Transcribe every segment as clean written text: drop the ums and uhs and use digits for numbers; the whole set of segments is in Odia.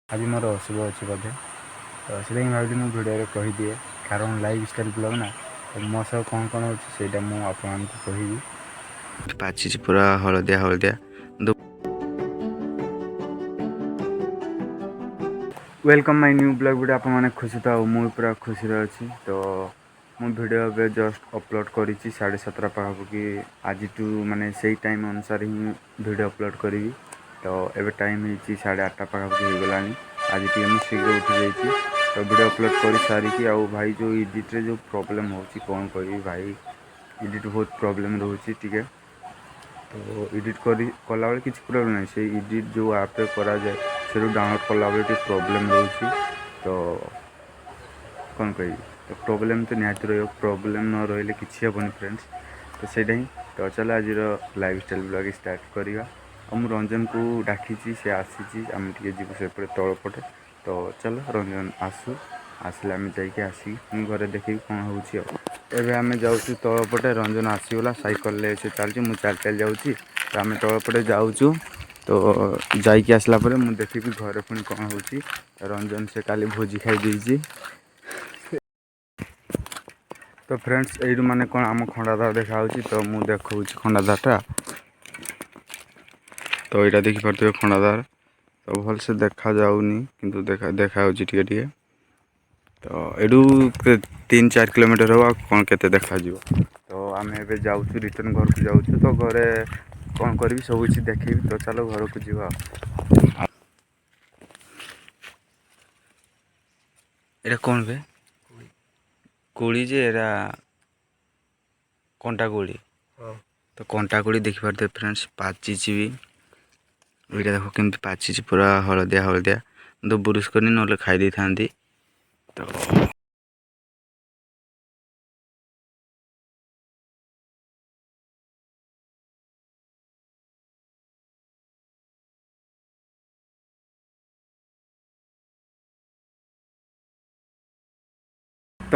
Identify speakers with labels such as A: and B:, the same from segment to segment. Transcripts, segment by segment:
A: ଆଜି ମୋର ଅଶୁଭ ଅଛି ବୋଧେ, ତ ସେଥିପାଇଁ ଭାବିଲି ମୁଁ ଭିଡ଼ିଓରେ କହିଦିଏ, କାରଣ ଲାଇଫ୍ ଷ୍ଟାଇଲ୍ ବ୍ଲଗ୍ ନା। ତ ମୋ ସହ କ'ଣ କ'ଣ ହେଉଛି ସେଇଟା ମୁଁ ଆପଣମାନଙ୍କୁ କହିବି।
B: ପାଚିଛି ପୁରା ହଳଦିଆ ହଳଦିଆ।
A: Welcome my new blog video. ଆପଣମାନେ ଖୁସି ତ? ଆଉ ମୁଁ ବି ପୁରା ଖୁସିରେ ଅଛି। ତ ମୁଁ ଭିଡ଼ିଓ ଏବେ ଜଷ୍ଟ ଅପଲୋଡ଼ କରିଛି 7:30 ପାଖାପାଖି। ଆଜିଠୁ ମାନେ ସେଇ ଟାଇମ୍ ଅନୁସାରେ ହିଁ ଭିଡ଼ିଓ ଅପଲୋଡ଼ କରିବି। ତ ଏବେ ଟାଇମ୍ ହେଇଛି 8:30 ପାଖାପାଖି ହେଇଗଲାଣି। ଆଜି ଟିକେ ମୁଁ ଶୀଘ୍ର ଉଠି ଯାଇଛି। ତ ଭିଡ଼ିଓ ଅପଲୋଡ଼ କରିସାରିକି, ଆଉ ଭାଇ ଯେଉଁ ଏଡ଼ିଟ୍ରେ ଯେଉଁ ପ୍ରୋବ୍ଲେମ୍ ହେଉଛି, କ'ଣ କହିବି ଭାଇ, ଏଡ଼ିଟ୍ ବହୁତ ପ୍ରୋବ୍ଲେମ୍ ରହୁଛି ଟିକେ। ତ ଏଡ଼ିଟ୍ କରି କଲାବେଳେ କିଛି ପ୍ରୋବ୍ଲେମ୍ ନାହିଁ, ସେଇ ଏଡ଼ିଟ୍ ଯେଉଁ ଆପ୍ରେ କରାଯାଏ ସେଠୁ ଡାଉନଲୋଡ଼୍ କଲାବେଳେ ଟିକେ ପ୍ରୋବ୍ଲେମ୍ ରହୁଛି। ତ କ'ଣ କହିବି, ତ ପ୍ରୋବ୍ଲେମ୍ ତ ନିହାତି ରହିବ, ପ୍ରୋବ୍ଲେମ୍ ନ ରହିଲେ କିଛି ହେବନି ଫ୍ରେଣ୍ଡସ୍। ତ ସେଇଟା ହିଁ। ତ ଚାଲ ଆଜିର ଲାଇଫ୍ ଷ୍ଟାଇଲ୍ ବ୍ଲଗ୍ ଷ୍ଟାର୍ଟ କରିବା। ଆଉ ମୁଁ ରଞ୍ଜନକୁ ଡାକିଛି, ସେ ଆସିଛି, ଆମେ ଟିକେ ଯିବୁ ସେପଟେ ତଳ ପଟେ। ତ ଚାଲ ରଞ୍ଜନ ଆସୁ, ଆସିଲେ ଆମେ ଯାଇକି ଆସିକି ମୁଁ ଘରେ ଦେଖିବି କ'ଣ ହେଉଛି। ଆଉ ଏବେ ଆମେ ଯାଉଛୁ ତଳ ପଟେ। ରଞ୍ଜନ ଆସିଗଲା ସାଇକେଲରେ, ସେ ଚାଲିଛି, ମୁଁ ଚାଲି ଚାଲି ଯାଉଛି। ତ ଆମେ ତଳ ପଟେ ଯାଉଛୁ। ତ ଯାଇକି ଆସିଲା ପରେ ମୁଁ ଦେଖିବି ଘରେ ପୁଣି କ'ଣ ହେଉଛି। ରଞ୍ଜନ ସେ କାଲି ଭୋଜି ଖାଇ ଦେଇଛି। ତ ଫ୍ରେଣ୍ଡସ୍, ଏଇଠୁ ମାନେ କ'ଣ ଆମ ଖଣ୍ଡାଧାର ଦେଖାହେଉଛି। ତ ମୁଁ ଦେଖାଉଛି ଖଣ୍ଡାଧାରଟା। ତ ଏଇଟା ଦେଖିପାରୁଥିବେ ଖଣ୍ଡାଧାର। ତ ଭଲସେ ଦେଖାଯାଉନି, କିନ୍ତୁ ଦେଖାଯାଉଛି ଟିକେ ଟିକେ। ତ ଏଇଠୁ 3-4 କିଲୋମିଟର ହେବ, ଆଉ କ'ଣ କେତେ ଦେଖାଯିବ। ତ ଆମେ ଏବେ ଯାଉଛୁ, ରିଟର୍ନ ଘରକୁ ଯାଉଛୁ। ତ ଘରେ କ'ଣ କରିବି ସବୁ କିଛି ଦେଖେଇବି। ତ ଚାଲ ଘରକୁ ଯିବା। ଏଇଟା କ'ଣ ବେ? କୋଳି ଯେ ଏଇଟା କଣ୍ଟା କୋଳି। ତ କଣ୍ଟା କୋଳି ଦେଖିପାରୁଥିବେ ଫ୍ରେଣ୍ଡସ୍, ପାଚିଛି ବି। ଏଇଟା ଦେଖ କେମିତି ପାଚିଛି, ପୁରା ହଳଦିଆ ହଳଦିଆ। ମୁଁ ତ ବୁରୁଶ କରିନି, ନହେଲେ ଖାଇ ଦେଇଥାନ୍ତି। ତ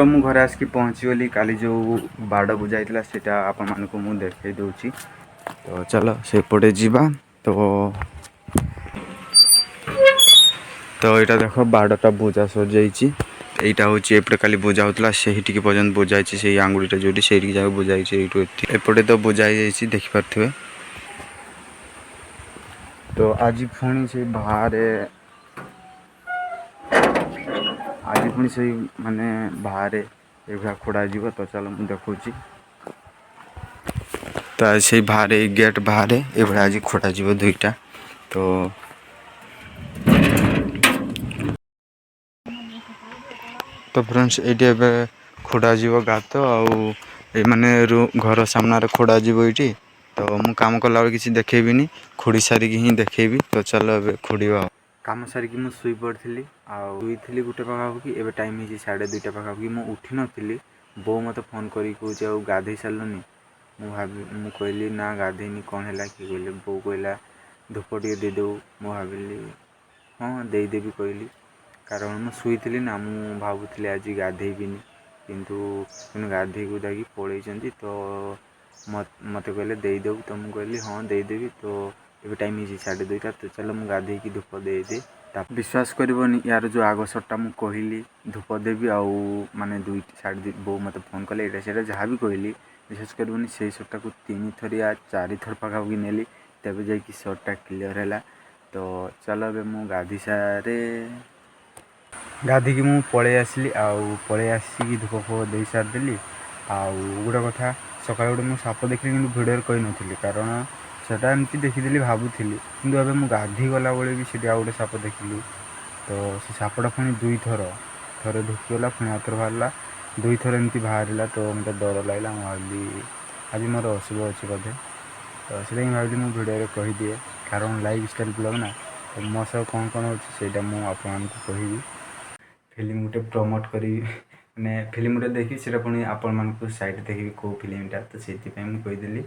A: ମୁଁ ଘରେ ଆସିକି ପହଞ୍ଚିଗଲି। କାଲି ଯେଉଁ ବାଡ଼ ବୁଜା ହେଇଥିଲା ସେଇଟା ଆପଣମାନଙ୍କୁ ମୁଁ ଦେଖାଇ ଦେଉଛି। ତ ଚାଲ ସେପଟେ ଯିବା। ତ ଏଇଟା ଦେଖ, ବାଡ଼ଟା ବୁଜା ସରିଯାଇଛି। ଏଇଟା ହେଉଛି ଏପଟେ କାଲି ବୁଜା ହେଉଥିଲା, ସେହିଟିକି ପର୍ଯ୍ୟନ୍ତ ବୁଜା ହେଇଛି। ସେଇ ଆଙ୍ଗୁଳିଟା ଯେଉଁଠି, ସେଇଠିକି ଯାକ ବୁଜା ହେଇଛି। ଏଇଠୁ ଏଠି ଏପଟେ ତ ବୁଜା ହେଇଯାଇଛି, ଦେଖିପାରୁଥିବେ। ତ ଆଜି ପୁଣି ସେଇ ବାହାରେ, ଆଜି ପୁଣି ସେଇ ମାନେ ବାହାରେ ଏଇଭଳିଆ ଖୋଡ଼ା ଯିବ। ତ ଚାଲ ମୁଁ ଦେଖାଉଛି। ତ ସେଇ ବାହାରେ, ଏଇ ଗେଟ୍ ବାହାରେ ଏଇଭଳିଆ ଆଜି ଖୋଡ଼ା ଯିବ ଦୁଇଟା। ତ ଫ୍ରେଣ୍ଡସ୍, ଏଇଠି ଏବେ ଖୋଡ଼ା ଯିବ ଗାତ, ଆଉ ଏଇ ମାନେ ଘର ସାମ୍ନାରେ ଖୋଡ଼ା ଯିବ ଏଇଠି। ତ ମୁଁ କାମ କଲାବେଳେ କିଛି ଦେଖେଇବିନି, ଖୋଡ଼ି ସାରିକି ହିଁ ଦେଖେଇବି। ତ ଚାଲ ଏବେ ଖୋଡ଼ିବା। ଆଉ କାମ ସାରିକି ମୁଁ ଶୋଇ ପଡ଼ିଥିଲି, ଆଉ ଶୋଇଥିଲି ଗୋଟେ ପାଖାପାଖି। ଏବେ ଟାଇମ୍ ହେଇଛି 2:30 ପାଖାପାଖି। ମୁଁ ଉଠିନଥିଲି, ବୋଉ ମୋତେ ଫୋନ୍ କରିକି କହୁଛି, ଆଉ ଗାଧେଇ ସାରିଲୁନି? ମୁଁ କହିଲି, ନା ଗାଧେଇନି, କ'ଣ ହେଲା କି? କହିଲେ, ବୋଉ କହିଲା ଧୂପ ଟିକେ ଦେଇଦେବୁ। ମୁଁ ଭାବିଲି ହଁ ଦେଇଦେବି କହିଲି, କାରଣ ମୁଁ ଶୋଇଥିଲି ନା, ମୁଁ ଭାବୁଥିଲି ଆଜି ଗାଧେଇବିନି। କିନ୍ତୁ ଗାଧେଇ ଗୁଧାଇକି ପଳେଇଛନ୍ତି। ତ ମୋତେ କହିଲେ ଦେଇଦେବୁ। ତ ମୁଁ କହିଲି ହଁ ଦେଇଦେବି। ତ ଏବେ ଟାଇମ୍ ହେଇଛି 2:30। ତ ଚାଲ ମୁଁ ଗାଧେଇକି ଧୂପ ଦେଇଦିଏ। ତା ବିଶ୍ୱାସ କରିବନି, ୟାର ଯେଉଁ ଆଗ ସଟ୍ଟା ମୁଁ କହିଲି ଧୂପ ଦେବି, ଆଉ ମାନେ ଦୁଇ 2:30 ବୋଉ ମୋତେ ଫୋନ୍ କଲେ, ଏଇଟା ସେଇଟା ଯାହା ବି କହିଲି, ବିଶ୍ୱାସ କରିବନି, ସେଇ ସଟ୍ଟାକୁ 3 ଥର ୟା 4 ଥର ପାଖାପାଖି ନେଲି, ତେବେ ଯାଇକି ସଟ୍ଟା କ୍ଲିଅର୍ ହେଲା। ତ ଚାଲ ଏବେ ମୁଁ ଗାଧୋଇ ସାରେ। ଗାଧୋଇକି ମୁଁ ପଳେଇ ଆସିଲି, ଆଉ ପଳେଇ ଆସିକି ଧୂପ ଫୁପ ଦେଇ ସାରିଦେଲି। ଆଉ ଗୋଟେ କଥା, ସକାଳେ ଗୋଟେ ମୁଁ ସାପ ଦେଖିଲି, କିନ୍ତୁ ଭିଡ଼ିଓରେ କହିନଥିଲି, କାରଣ ସେଟା ଏମିତି ଦେଖିଦେଲି ଭାବୁଥିଲି। କିନ୍ତୁ ଏବେ ମୁଁ ଗାଧୋଇ ଗଲାବେଳେ ବି ସେଠି ଆଉ ଗୋଟେ ସାପ ଦେଖିଲି। ତ ସେ ସାପଟା ପୁଣି ଦୁଇଥର, ଥରେ ଢୁକିଗଲା, ପୁଣି ଆଉ ଥରେ ବାହାରିଲା, ଦୁଇଥର ଏମିତି ବାହାରିଲା। ତ ମୋତେ ଡର ଲାଗିଲା। ମୁଁ ଭାବିଲି ଆଜି ମୋର ଅଶୁଭ ଅଛି ବୋଧେ। ତ ସେଥିପାଇଁ ଭାବିଲି ମୁଁ ଭିଡ଼ିଓରେ କହିଦିଏ, କାରଣ ଲାଇଫ୍ ଷ୍ଟାଇଲ୍ ବ୍ଲଗ୍ ନା। ତ ମୋ ସହ କ'ଣ କ'ଣ ହେଉଛି ସେଇଟା ମୁଁ ଆପଣମାନଙ୍କୁ କହିବି। ଫିଲ୍ମ ଗୋଟେ ପ୍ରମୋଟ୍ କରିବି, ମାନେ ଫିଲ୍ମ ଗୋଟେ ଦେଖିବି, ସେଇଟା ପୁଣି ଆପଣମାନଙ୍କୁ ସାଇଟ୍ ଦେଖିବି କେଉଁ ଫିଲ୍ମଟା। ତ ସେଇଥିପାଇଁ ମୁଁ କହିଦେଲି।